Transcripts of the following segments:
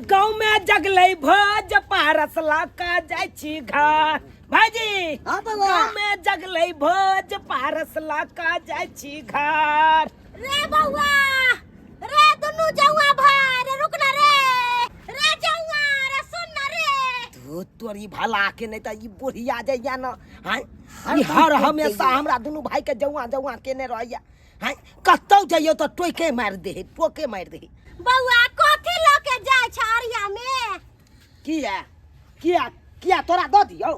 गाँव में जगलै भोज पारस लऽ कऽ जाइ छी घर भाईजी। हाँ बौआ। गाँव में जगलै भोज पारस लऽ कऽ जाइ छी घर। रे बौआ रे, दुनू जौआ भाय रे, रुक ना रे, रे जौआ रे, सुन ना रे। धू तोरी भला के, नहीं तऽ ई बुढ़िया जाइया न हाँ, ई हर हमेशा हमरा दुनू भाई के जौआ जौआ केने रहैया। हाँ, कतौ जइयो तऽ टोके मारि दे, टोके मारि दे। बौआ, कथी लऽ के जाइ छ अरिया में? किया किया किया? तोरा दऽ दियौ,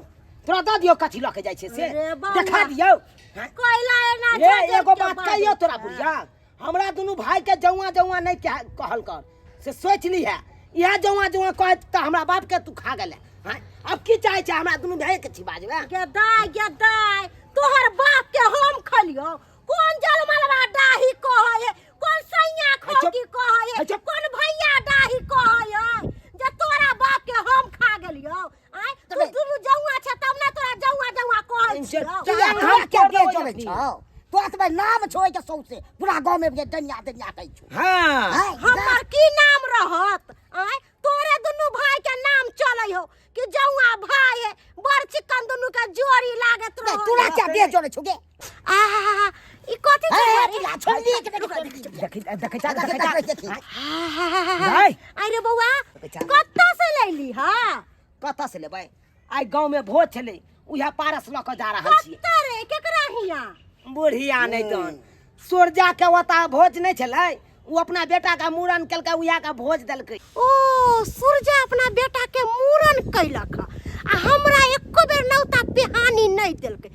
तोरा दऽ दियौ, कथी लऽ के जाइ छै से रे बौआ। देखा दियौ। हाँ? कोयला एना ए झझरि एगो के बात बाजै कहियौ तोरा छै। बुढ़िया, हमरा दुनू भाई के जौआ जौआ नहीं कहल कर से सोच ली है। इएह जौआ जौआ कहत तऽ हमरा बाप के तू खा गेले। हाँ, अब की चाहे छै हमरा दुनू भाई के छी बाजबे? गे दाय, गे दाय, तोहर बाप के हम खलियो? कोन जलमलवा डाही कहै है, कोन सैया है चुप। खौकी कहै है, है चुप। कोन भैया डाही कहै है जे तोरा बाप के हम खा गेलियो? आय तू दुनू जौआ छै तब ने तोरा जौआ जौआ कहै इनसे छियौ। किया टांग तोरा हम क्या तोड़ देह देबै जरै अखनी। छौ? तोरा तऽ भाई नाम छौ के सौंसे पूरा गाँव में जे डनिया डनिया कहै छौ। हाँ। हैं? हमर की नाम रहत? आय तोरे दुनू भाई के नाम चलै हो कि जौआ भाई है, बड़ चिकन दुनू के जोड़ी लागत नहीं, रहो। तोरा क्या देह जरै छौ गे? आहा, ई कथी हैं, छै रे? तोरा छोड़ि के देखी, देखी देखै जा, देखी, देखै जा। देखी। भाई। अरे बौआ, देखै जा। कतऽ से लैली? हाँ, कतऽ से लेबै? आइ गाँव में भोज छलै, उएह पारस लऽ कऽ जा रहल छियै। कतऽ रे, केकरा हिया? बुढ़िया नहि तहन सूरजा के ओतऽ भोज नहि छलै? ओ अपना बेटा के मूड़न केलकै, उएह के भोज देलकै। ओ सूरजा अपना बेटा के मूड़न कैलक आ हमरा एको बेर नौता पिहानी नहि देलकै।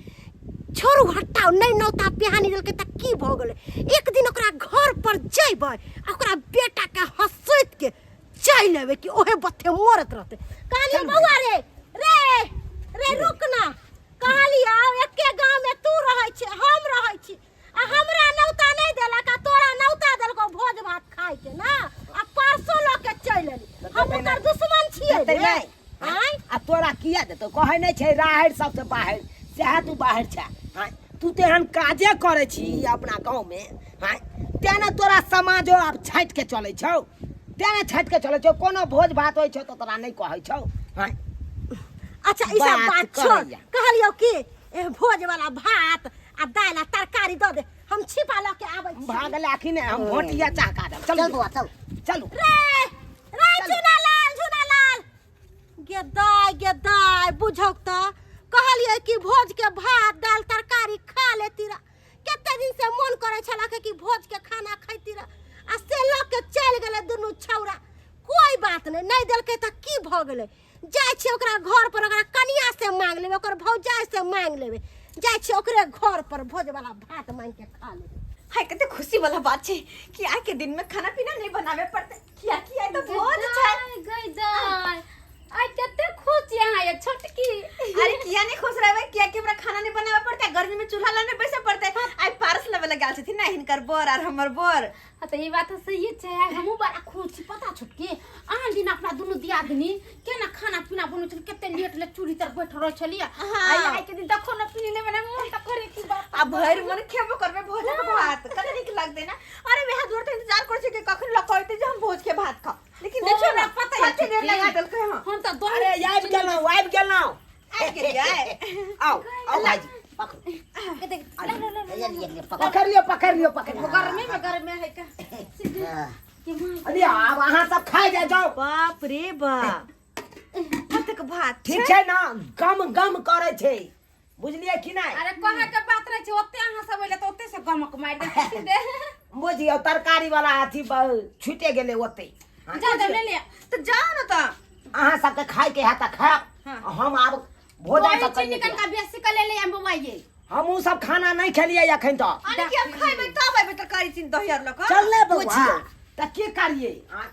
छोड़ू, हटाउ, नहि नौता पिहानी देलकै तऽ की भऽ गेलै? एक दिन ओकरा घर पर जैबै आ ओकरा बेटा के हंसैत के चलि एबै कि ओहे बत्थे मरत रहतै। कहलियै बौआ रे, रे रे, रुक ना। कहलियै एके गाँव में तू रहै छी, हम रहै छी, आ हमरा नौता नहि देलक आ तोरा नौता देलकौ भोज भात खाय के ना, आ परसो लऽ के चलि एली। हम ओकर दुश्मन छियै देतै रे? नहि। आँय? आ तोरा किया देतौ? कहै नहि छै राहरि सबसे बाहर, सएह तू बाहर छै। हाँ, तू तऽ एहन काजे करै छी अपना गाँवमे। हाँ, तेँ ने तोरा समाजो आब छाँटि के चलै छौ, तेँ ने छाँटि के चलै छौ। कोनो भोज भात होइ छौ तऽ तोरा नहि कहै छौ। हाँ। अच्छा, ई सब बात बात छोड़। करैया। कहलियौ कि ए भोज वाला भात आ दालि आ तरकारी दऽ दे, हम छिपा लऽ के आबै छी। भागल अखन हम भोटिया चाह काटब। चलू चल बौआ, चल। चलू। रे रे, झुना लाल, झुना लाल, गे दाय, गे दाय, बुझौक तऽ कहलियै कि भोज के भात दालि तरकारी खा लेती रह। कते दिन से मन करै छला कि भोज के खाना खैती रह, आ से लऽ के चलि गेलै दुनू छौड़ा। कोई बात नहि, नहि देलकै तऽ की भऽ गेलै? जाइ छियै ओकरा घर पर, ओकरा कनिया से मांग लेबै, ओकर भौजाइ से मांग लेबै। जाइ छियै ओकरे घर पर, भोज वाला भात मांग के खा लेबै। हाय, कते खुशी वाला बात छै कि आइ के दिन में खाना पीना नहीं बनावे पड़ते, किया कि आइ तो भोज छै। गई दाय, आइ कते खुश छी अहाँ ये छोटकी। अरे किया नहीं खुश रहबै? किया कि हमरा खाना नहीं बनावे पड़ते, गर्मी में चूल्हा लग नहीं बैसे पड़ते। आइ पारस लेवे लग गेल छथिन ना हिनकर बर और हमर बर। हाँ, तऽ ई बात तऽ सहिए छै। आइ हमहूँ बड़ा खुश छी। पता छोटकी, आन दिन अपना दुनू दियादनी केना खाना पीना बनबै छलियै, कते लेट लेट चूल्ही तर बैठल रहै छलियै। हाँ। आइ आइ के दिन देखो न पीनी नहि बना मन तऽ करे की बात। आ भरि मन खेबो करबै भोजक भात, कते नीक लगतै ना। अरे वएह दुआरे तऽ इंतजार करै छियै कि कखन लऽ कऽ एतै जे हम भोज के भात खाउ, लेकिन देखियौ ना हमरा पता कते देर लगा देलकै। हँ, हम तऽ दही अरे आबि गेलहुँ, आबि गेलहुँ। आबि गेलियै? आउ आउ भाईजी, पकड़ू। ले लिए, ले, पकड़। पकड़ लियौ, पकड़ लियौ, पकड़ लियौ। गर्मी में गर्मी है का हाँ। के माँ। अरे आब अहाँ सब खाइ जाइ जाउ। बाप रे बाप, कतेक भात। ठीक छै ना? गम गम करै छै, बुझलियै कि नहि? अरे कहे के बात नहीं छै, ओते अहाँ सब अइले तऽ ओते से गमक मारि दे दे। बुझियौ तरकारी वाला अथी छुटे गेलै ओते। जा जा, ले लिया। तऽ जाउ ने तऽ। अहाँ सबके खायके है तऽ खायब, हम आब भोजन दही सब चीनी करियै। कनिका बेसी के ले ले आम बौआ ये। हमहूँ सब खाना नहि खेलियै अखन तऽ। अरे कि हम खैबै तब एबै तरकारी चीनी दही आर लऽ कऽ। चल ने बौआ, तऽ की करियै? आँय?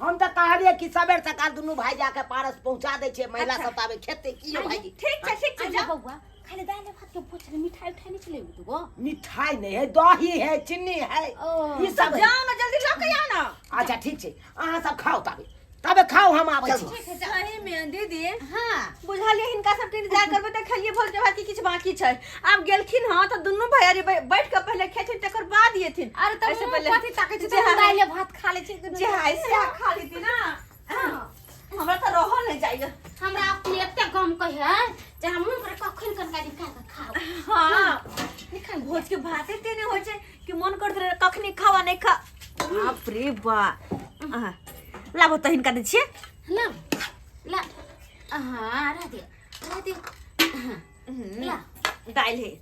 हम तऽ कहलियै कि सबेर सकाल दुनू भाई जाके पारस पहुंचा दै छियै, महिला सब ताबे खेतै की यौ भाईजी? ठीक छै, ठीक छै, अच्छा जाउ। बौआ, खाली दालि भात के भोज छलै, मिठाई उठाई नहि छलै दुगो? मिठाई नहि है, दही है, चीनी है, ओ। ई सब है। जाउ ने, जल्दी लऽ कऽ आउ ने। अच्छा ठीक छै, अहाँ सब खाउ, ताबे ताबे खाउ, हम आबै छी। सही में दीदी। हाँ। बुझलियै, हिनका सबके इंतजार करबै तऽ खेलियै भोज के भात की किछु बाकी छै। आब गेलखिन हँ तऽ दुनू भैयारी बैठ कऽ पहिले खेथिन, तकर बाद एथिन। अरे तऽ एहिसँ मुँह पहिले कथी ताकै छी? जे तऽ दालि भात खा लै छी दुनू। जे है से खा लेती ना। हाँ। कहे जे हम मन करे कखन कनका निकाल के खाओ। हाँ, भोज के भाते तेने होइ छै कि मन करत रहे कखनी खावा नहीं खा। बाप रे बा, लाबो त हिनका दै छियै। ला ला, हाँ, रह दे रह दे, हाँ, ला। दालि है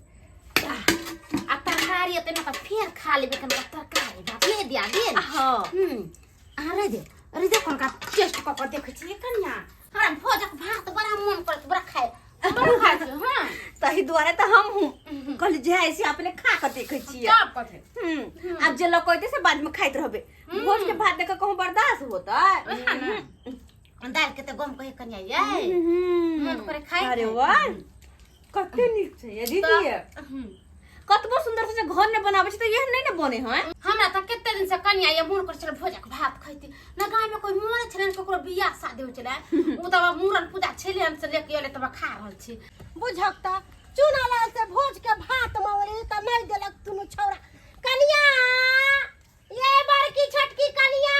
आ तरकारी एते ना त फेर खा लेबे कनका तरकारी भात ले दिया दे। हाँ। आ रह दे अरे दे, कनका टेस्ट कऽ कऽ देखै छियै कनिया, हमरा भोजक भात बड़ा मन करत, बड़ा खाए, बड़ा खाइ छी। हाँ, तही दुआरे तऽ हम हूँ कहली जे ऐसे अपने खा के देखै छियै। तब कथी? आब जे लकैते से बाद में खाइत रहबे। भोज के भात देख कहूँ बर्दाश्त होता? वएह ना, दालि के तऽ गम कहे कनिया यै, मन करे खाइ। अरे वाह, कते नीक छै ये दीदी। कतबो सुंदर से घर ने बनाबै छै तऽ एहन नहि ने बने है। हमरा तऽ कते दिन से कनिया ये मोन करै छलै भोजक भात खैती न। गाँव में कोई मरे छलै न, ककरो बियाह शादी होइ छलै, ओ तऽ मूड़न पूजा छलै हन से लेके एलै तऽ खा रहल छी। बुझक तऽ चूना लाल से भोज के भात मंगली तऽ नहीं देलक दुनू छौड़ा। कनिया ये, बड़की छोटकी कनिया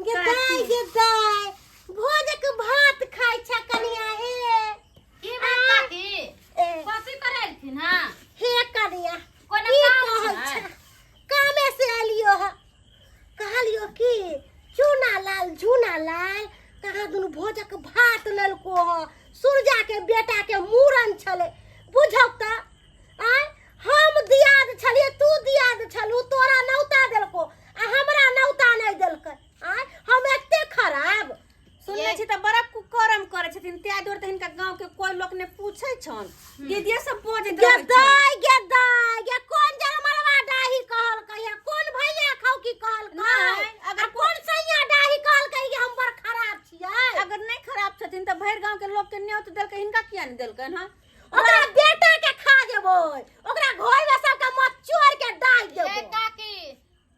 गे दाय, गे दाय, भोजक भात खाइ छ कनिया हे। की बात काकी? ए, कथी करे एलखिन हँ? हे कनिया, कोनो की काम कहै छै? छ, कामे से एलियो ह। कहलियो कि चूना लाल झूना लाल कहाँ दुनू भोजक भात लेलको ह, सुरजा के बेटा के मूड़न छलै। बुझक तऽ आय हम दियाद छलियै, तू दियाद छलू, तोरा नौता देलको आ हमरा नौता नहि देलकै। आय हम एते खराब? सुनने छी तऽ बड़ा कुकर्म करै छथिन, ताहि दुआरे तऽ हिनका गांव के कोई लोक ने पूछै छन, दीदीए सब बजैत गे रहै छन। दाय, गे दाय, गे कोन जलमलवा डाही कहलकै या कोन भैया खौकी कहलकै? नहि, अगर आ कोन सैया डाही कहलकै कि हम बड़ खराब छियै? अगर नहीं खराब छथिन तऽ भरि गांव के लोक के न्योत देलकै, हिनका किया नहि देलकनि हँ? ओकरा बेटा के खा जेबै, ओकरा घर में सबके मत चोर के डाल ए देबो। काकी,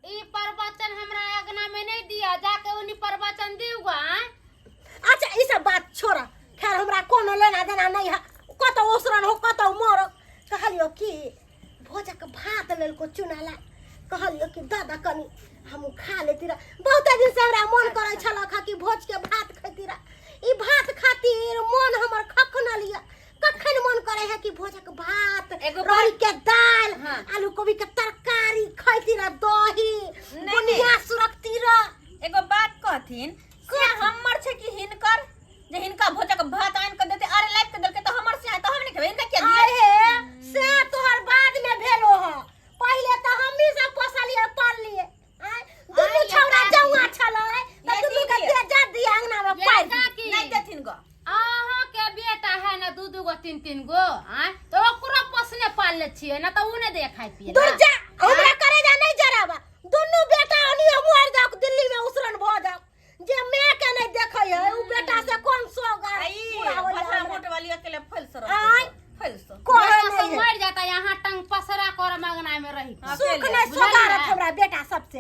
ई प्रवचन हमरा अंगना में नहीं दिया, जाके उन्हीं प्रवचन दिउगा। अच्छा, ई सब बात छोड़ा, खैर हमरा कोनो लेना देना नहीं है, कतौ ओसरन हो कतौ मरो। कहलियो कि भोजक भात लेलको चुनाला, कहलियो कि दादा कनी हम खा लेती रह, बहुत दिन से हमरा मन करै छलक हँ कि भोज के भात खैती रह। ई भात खातिर मन हमर खखनल यऽ, कखन मन करे है कि भोजक भात, एगो रही के दाल, हाँ। आलू कोबी के तरकारी खैती रह, दही नहीं। बुनिया सुरकती रह। एगो बात कहथिन, से हमर छै कि हिनकर जे हिनका भोजक भात आनि के देते? अरे लाइफ के देलकै तऽ हमर से तऽ हम नहि खेबै, हिनका किया दियै? अरे से तोहर बाद में भेलो ह, पहिले तऽ हमही सब पोसलिए पाललिए। आँय, दुनू आँय, छौड़ा ये जौआ छलै तऽ ये दुनू के दीदी। दे जा दिया अंगना में ये पारि दियै। काकी, नहि देथिन गो। अहाँ के बेटा है ना दू दू गो तीन तीन गो, आँय, तो ओकरो पोसने पालने छियै ना, तऽ उ नहि दैया खाय पिए दूर जा, हमरा करेजा नहीं जराबा। दुनू बेटा ओनियो मर जाओ, दिल्ली में उसरन भ जाओ। जे मैं के नहीं देखै है उ बेटा से कोन सोगा आई पूरा होइया भसरा हमरा। मोट वाली अकेले फैल सर आँय। फैल सर कोहे बेटा नहीं सब है। मर जाता, यहाँ टंग पसरा कर मंगना में रही। सुख नहीं बुझलियै? सोगारत हमरा बेटा सबसे।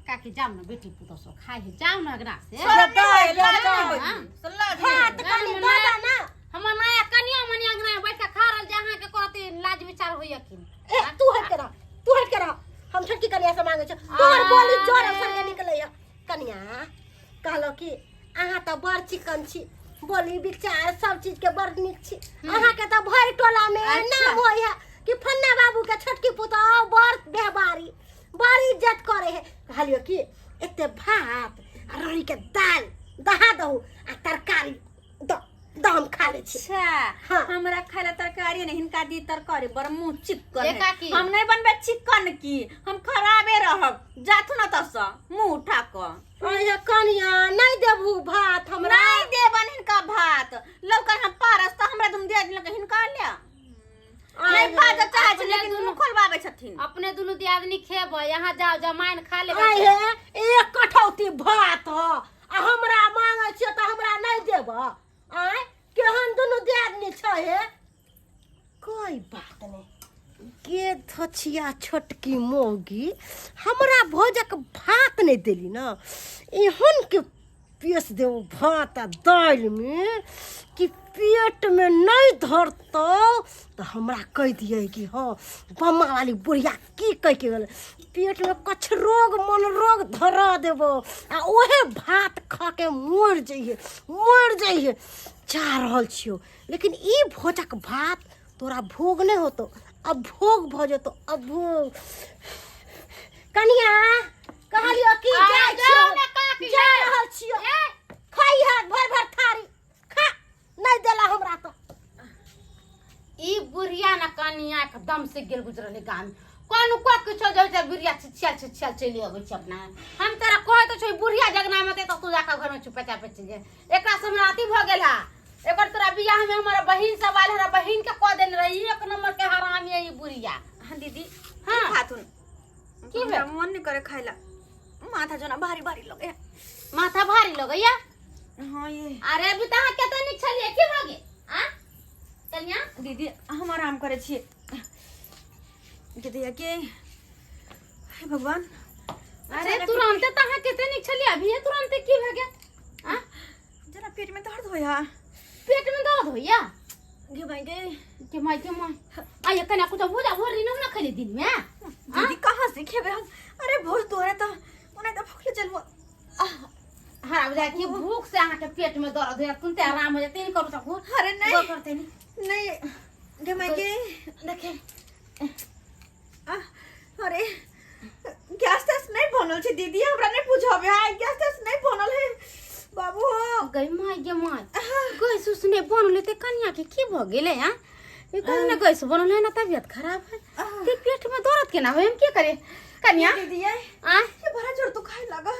काकी, जाओ ना, बेटी पुतोह सब खाइ है, जाओ ना अगना से। शरम नहि होय, लाज नहि होय। हाँ। से लाज नहि भात होय। कनी गाममे दादा ना हमर नया कनिया मनिया अंगना में बैठ के खा रहल जे अहाँके करते लाज विचार होइया कि नहि? ए, तू हट के रह, तू हट के रह, हम छोटकी कनिया से मांगे छौ। तोहर बोली जोर संगे निकलै है। कनिया, कहलो कि अहाँ तऽ बड़ चिकन छी, बोली विचार सब चीज के बड़ नीक छी, अहाँ के तऽ भरि टोला में नाम होय है कि फन्ना बाबू के छोटकी पुतोह बड़ व्यवहारी, बड़ इज्जत करे है। कहलियो कि एते भात आ रही के दाल दहा दहु आ तरकारी द द, हम खा लै छी। अच्छा। हाँ। हमरा खाय ला तरकारी नहीं, हिनका दी तरकारी। बड़ मुंह चिकन ए है। काकी। हम नहीं बनबे चिकन की, हम खराबे रहब। जाथु ना तस मुंह उठा क। अरे कनिया, नहीं देबू भात हमरा? नहीं देबन हिनका भात। लौकन हम पारस तऽ हमरा तुम दे देलक, हिनका ले नहीं बाजऽ चाहै छै अपने लेकिन दुनू- मुंह खोलबाबै छथिन। अपने दुनू दियादनी खेबै, यहाँ जाओ जमाइन खा लेबै। आइ हे, एक कठौती भात ह आ हमरा मांगै छियै तऽ हमरा नहीं देब? आँय, केहन दुनू दियादनी छै हे। कोई बात नहीं गे धछिया, छोटकी मौगी हमरा भोजक भात नहीं देली ना, एहन के पेश देबो भात आ दालिमे कि पेटमे नहि धरतौ तऽ हमरा कहि दियै कि हँ बम्मा वाली बुढ़िया की कहि के गेलै। पेटमे कछ रोग मन रोग धरा देबो आ ओहे भात खा के मरि जइहे, मरि जइहे। जा रहल छियौ, लेकिन ई भोजक भात तोरा भोग नहि होतौ, अब भोग भऽ जेतौ, अब भोग। कनिया कहलियो कि आ, जाइ जाउ छियौ, ने काकी, जा रहल छियौ, खइहे भरि भरि थारी खा, नहि देला हमरा तऽ। ई बुढ़िया ने कनिया एकदम से गेल गुजरल है गाम में। कोनो को किछो जाइ छै बुढ़िया छिछियाल छिछियाल चलि अबै छै अपना। हम तोरा कहै तऽ छौ बुढ़िया जगना में तऽ तू जाके घर में चुपे चापे चलि जा। एकरा से हमरा अथी भऽ गेल है। एकर तोरा बियाह में हमर बहिन सब आयल, हमरा बहिन के कह देने रही, एक नंबर के हरामी है ई बुढ़िया। हाँ दीदी। हाँ। खाथुन की हमरा भेल? मन नहीं करे खाइला, माथा जोना भारी भारी लगे। माथा भारी लगैया? हाँ ये। अरे अभी तऽ अहाँ कते नीक छलियै, की भऽ गेल? आ कनिया दीदी हम आराम करे छियै। दीदी के हे भगवान। अरे तुरंते तऽ अहाँ कते नीक छलियै, अभी तुरंते की भऽ गेल? आ जना पेट में दर्द होया। पेट में दर्द होया? गे भाई गे। के माय के माय। आये कन्या कुछ भोजा भोरी न ना खेली दिन में? दीदी कहाँ से खेबे हम? अरे भोज दोहरे तो ओने तो भूखले चलबो। हाँ बुझाय कि भूख से अहाँ के पेट में दर्द होया, तुरंते आराम हो जाते, करू सकू। अरे नहीं। गो करते नहीं। नहीं गे माय गे। देखे। अरे गैस तैस नहीं बनल छै दीदी, हमरा नहीं बुझाबे है, गैस तैस नहीं बनल है बाबू। गई माय गे my, gas उस नहीं बनल ते कन्या के की भ गेलै? हां ई कोन ने गैस बनल है ना, तबियत खराब है ते पेट में दर्द केना होय, हम की करे कन्या? दीदी ये आ ये बड़ा जोर तो खाए लागल।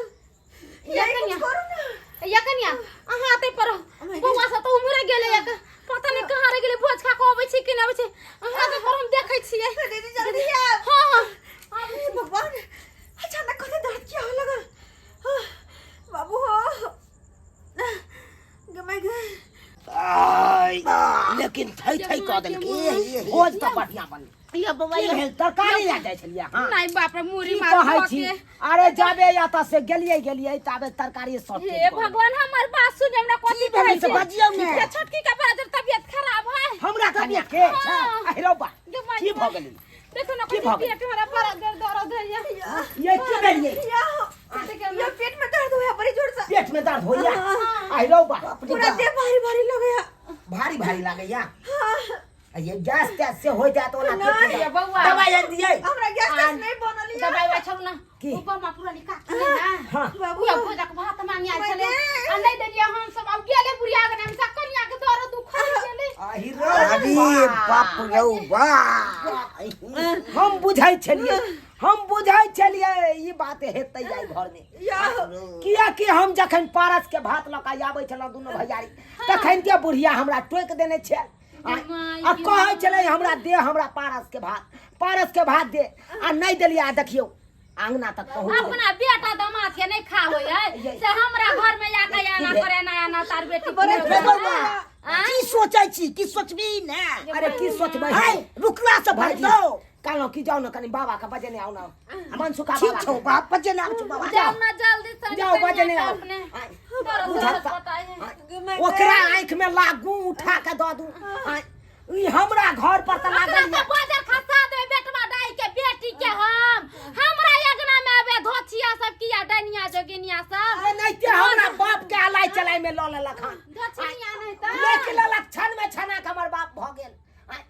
या ये कन्या। कुछ करू ना। या कन्या अहाँ आते पर my बौआ सब तो उम्हरे गेलै, या पता नहीं कहाँ रह गेलै, भोज खा के अबै छै कि नहि अबै छै, अहाँ आते पर हम देखै छियै। दीदी जल्दी आ। हाँ हाँ। हे भगवान, अचानक कते दर्द किया हो लगल। हाँ, बाबू हो गमाई गए। आय, लेकिन थै थै कऽ देलकै, भोज तऽ बढ़िया बनल। या बौआ की या भेल? तरकारी लए जाइ छलियै? हाँ नहीं बाप रे, मुरी की मार कहै धऽ छी? के। अरे जाबे एतऽ से गेलियै गेलियै ताबे तरकारी सभ हे भगवान, हमर बात सुन, हमरा कथी की भेलै कहै से छै? बजियौ ने। के छोटकी के बड़ा जोर तबियत खराब है। हमरा तबियत के? हाँ। अरे बा, गे माय की भऽ गे। गेलै? देखो ना की कथी भऽ गेलै? पेट हमरा बड़ा जोर दर्द होइया। ये की भेलियै? या या पेट में दर्द होया बड़ी जोर से। पेट में दर्द होइया? अरे बा, पूरा देह भारी भारी लगैया। भारी भारी लागैया? आ ये गैस तैस से हो जात ओना पेट में ये दर्द। बौआ। दवाई आनि दियै? हमरा गैस तैस नहीं बनल या। दवाई वाई छौ ना? की? ऊपर मा पूरा निका के ना। हाँ। बाबू। उहे भोजक भात मांगे आयल छलै माय आ नहि देलियै हम सब, आब गेलै बुढ़िया के नाम से कनिया के दर्द उखड़ गेलै। आहि रे अरे बाप रौ बा, हम बुझै छलियै, हम बुझै छलियै ई बात हेतै जाय घर में। या किया कि हम जखन पारस के भात लऽ कऽ आबै छलहुँ दुनू भैयारी, तखन के बुढ़िया हमरा टोकि देने छल आ कहै छलै हमरा दे, हमरा पारस के भात, पारस के भात दे, आ नहि देलियै। आ देखियौ आंगना तक पहुँच गेल। अपना बेटा दामाद के नहीं खा होय है से हमरा घर में जाके आना करे ना आना तार बेटी बड़े के रे बौआ, आँ? की सोचै छी? की सोचबी ने? अरे की सोचबै? हाय, रुकला से भाईजी भरतौ। कहलहुँ कि जाउ ने कनि बाबा के बजेने आउ ने, मनसुखा ठीक बाबा छौ के। बाप, बजेने आउ छौ बाबा। जाओ ना जल्दी से, जाओ बजेने आउ। अपने आय, दर्द बुझत दर्द बताइए। ओकरा आँखि में लागू उठा के दऽ दू। आय, ई हमरा घर पर तऽ ओकरा लागल से यऽ। बाजार खसा देबै बेटवा दाई के बेटी के। हम हमरा अंगना में आबे धोछिया सब किया डनिया जोगिनिया सब। अरे नहीं ते हमरा बाप के अलाई चलाई में लऽ लेलक हन। धोछिया नहीं तऽ लेके लेलक, क्षण में छना के हमर बाप भऽ गेल। आय,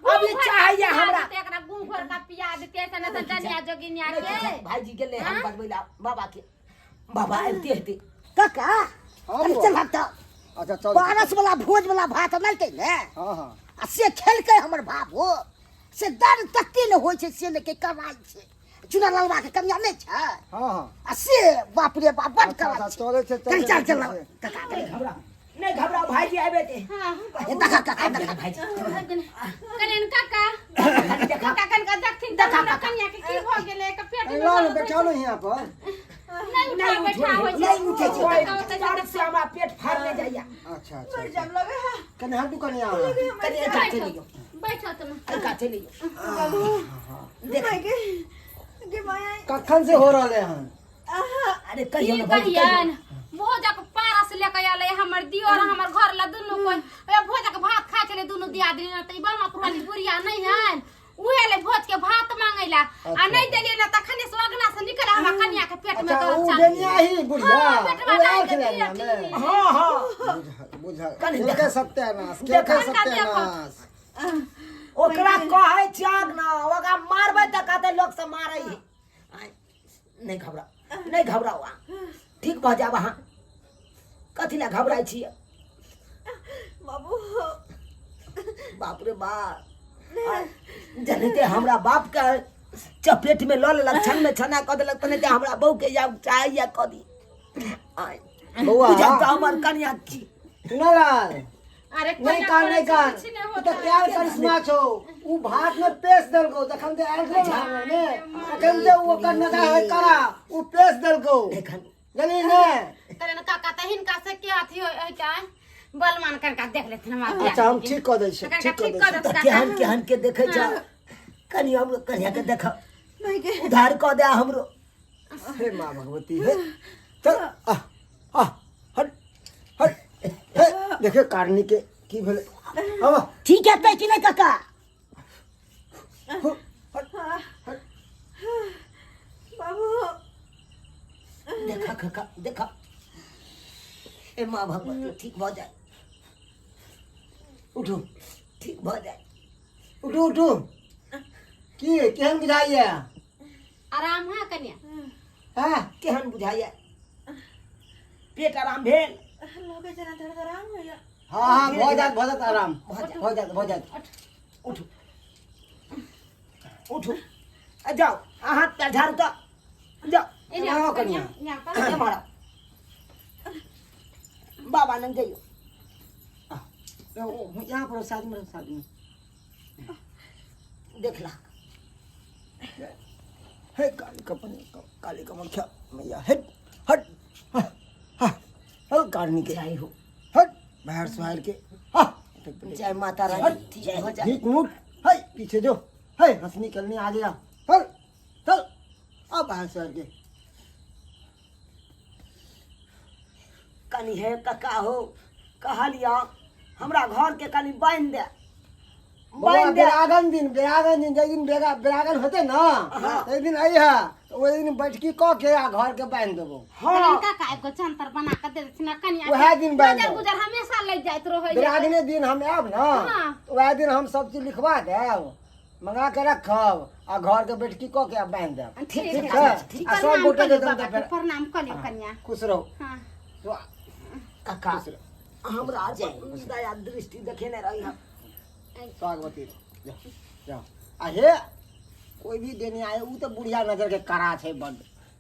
अब ई चाहैया हमरा एकरा गुह भर का पिया देते ऐसा नहीं तऽ डनिया जोगिनिया नहीं के। ते भाईजी गेलै हम बजबै ला बाबा के, बाबा आबिते हेतै। काका हाँ, कनि बौआ। चल हट। अच्छा चल। पारस वाला भोज वाला भात अनलकै ने? हाँ हाँ। आ से खेलकै हमर बाप हो से दर्द तते ने होइ छै से लेके कराइ छै। चुना ललवा के कमिया नहि छै? हाँ हाँ। आ से बाप रे बाप बड अच्छा, कराइ अच्छा, छै। चलै छै, कनि चलै चल चल छै। काका, कनि घबराउ नहीं, घबराउ भाईजी आबे दे। हाँ ए, देखा काका, देखा। भाईजी कलेन काका, कनि देखा। काका कन का देखथिन तऽ देखा, हमरा काका। कनिया के की भऽ गेलै? एकर पेट में लाओ ने, दर्द बैठाओ ने यहाँ पर। नहीं उठा बैठा होइ छै। नहीं उठै छै। ओए, दर्द से हमरा पेट फाड़ने जाइया। अच्छा अच्छा। मर जाम लगे है। कने हटू कने यहाँ। कनि एका चलि लियौ। बैठो तुम। एका चलि लियौ। बाबू देख गे गे माया कखन से हो रहले हन? अरे कहियो की ने भौजी, कहियो। कहियन, भोजक पात हमर दियोर हमर घर ला दुनू कोई ए भोज के भात खाइ छलै दुनू दियादनी न त ई बलमा पुरानी बुढ़िया नहीं हन उहे ले भोज के भात मांगैला आ नहीं देलिए न तखने से अगना से निकल हमरा कनिया के पेट में अच्छा दर्द उ चालू। बेनिया ही बुढ़िया हाँ, पेटवा उ आयल डाल के छलै दिया अंगना में हाँ हाँ बुझल बुझल कनी केलकै सत्यानाश केलकै देखो। सत्यानाश ओकरा कहै छियक न ओकरा मारबै तऽ कहतै लोक सब मारै है आँय, नहि घबराउ नहि घबराउ अहाँ ठीक भऽ जायब अहाँ कथी लए घबराइ छियै बाबू बाप रे बाप जनते हमरा बाप के चपेट में लऽ लेलक छन में छना कऽ देलक तनते हमरा बहू के या चाहे या कऽ दी आय बौआ बुझल तऽ हमर कनिया की चुनालाल अरे नहीं कान नहीं कान उ त प्यार करिश्मा छौ उ भात में पेश देलकौ जखन ते आयल छौ ने में तखन ते उ ओकर नका है करा उ पेश देलकौ एखन जानी ने तरे न काका त हिनका से के अथी होय है का बलमान कनका देख लेथिन हमरा अच्छा हम ठीक कऽ दै छियै कनका ठीक कऽ ठीक दै कऽ छियै देथिन तऽ केहन केहन के देखै छ कनि हमरो कनिया के देख नहीं के उधार कऽ दे हमरो हे माँ भगवती हे चल आ आ हट हट हे देखे कारनी के की भेलै अब ठीक हेतै कि नहि काका हट हट बाबू देखा काका देखा ए माँ भगवती ठीक भऽ जाए उठू ठीक भऽ जाए उठू उठू की केहन बुझाइए आराम है कन्या हैं केहन बुझाइए पेट आराम भेल लगे जना धड़धड़ाम होइया हाँ हाँ भऽ जायत भऽ जायत आराम भऽ जायत भऽ जायत उठू उठू आ जाओ आ हाथ पैर झाड़ू तऽ जाओ एने आउ आओ कनिया। कन्या यहाँ पर एम्हर आउ बाबा लग जइयो यहाँ पर साइड में साइड में देख ला हे काली कपनी काली कमख्या मैया हट हट हा हा हल कारनी के जय हो हट बाहर सुहाल के हा जय माता रानी ठीक हो जाए ठीक मुठ हाय पीछे जो हाय हंसनी करनी आ गया चल चल अब बाहर सुहाल के कनी हे कक्का हो कहलिया हमरा घर के कनी बान्हि दे बौआ, बान्हि दे बेरागन दिन बेरागन दिन जाहि दिन बेरा बेरागन होते ना ताहि दिन अइहा तऽ ओहि दिन बैठकी कऽ के आ घर के बान्हि देबो हाँ काका एगो जंतर बना के दे देथिन कन्या वएह दिन बान्हि गुजर देबो। गुजर हमेशा लग जाइत रहै बेरागने दिन हम आयब ना हाँ। तऽ वएह दिन हम सब चीज लिखवा देब मंगा के रखब आ घर के बैठकी कऽ के आ बान्हि देब ठीक ठीक है छै आ सब प्रणाम गोटे करियौ के बाबा देब के प्रणाम करियौ कन्या खुश रहू हाँ काका खुश रहू हमरा दया दृष्टि देखेने रही हम स्वागवती रहू जाओ जाओ आ हे कोई भी देने आए उ तऽ बुढ़िया नजर के कड़ा छै बड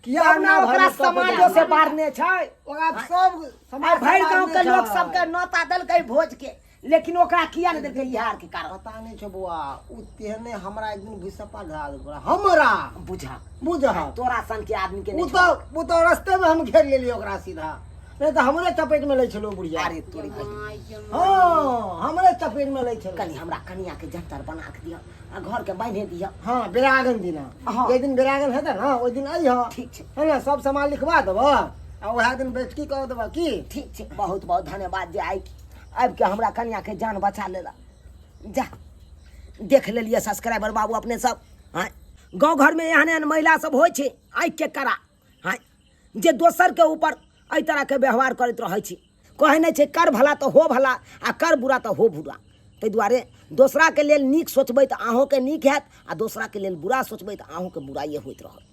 किया तब ना अपना ओकरा घर में सब समाजो से बारने छै ओकरा सब आइ भरि गाँव के छै। लोक सबके नौता देलकै भोज के लेकिन ओकरा किया नहि देलकै इहार के कारण पता नहि छौ बौआ उ तेहने हमरा एक दिन भुसप्पा धरा देलको हमरा बुझा बुझह तोरा सन के आदमी के उ नहि तऽ उ तऽ रस्ते में हम घेर लेलियै ओकरा सीधा नहि तऽ हमरे चपेट में लै छलौ बुढ़िया अरे तोरी बहिन। हाँ हमरे चपेट में लै छलौ कनि हमरा कनिया के जंतर बना के दिअ आ घर के बान्हे दिअ हाँ बेरागन दिना हाँ। जाहि दिन बेरागन हेतै ने ओहि दिन अइह ठीक छै है ने सब सामान लिखवा देबह आ वएह दिन बैठकी कऽ देबह की ठीक छै बहुत बहुत धन्यवाद जे आइ आबि के हमरा कनिया के जान बचा लेला जा देख लेलियै सब्सक्राइबर बाबू अपने सब आँय गाँव घरमे एहन एहन महिला सब होइ छै आँखिके कड़ा आँय जे दोसरके ऊपर एहि तरहके व्यवहार करैत रहै छी कहै नहि छै कर भला तऽ हो भला आ कर बुरा तऽ हो बुरा ताहि दुआरे दोसराके लेल नीक सोचबै तऽ अहूँके नीक हैत आ दोसराके लेल बुरा सोचबै तऽ अहूँके बुराइए होइत रहत।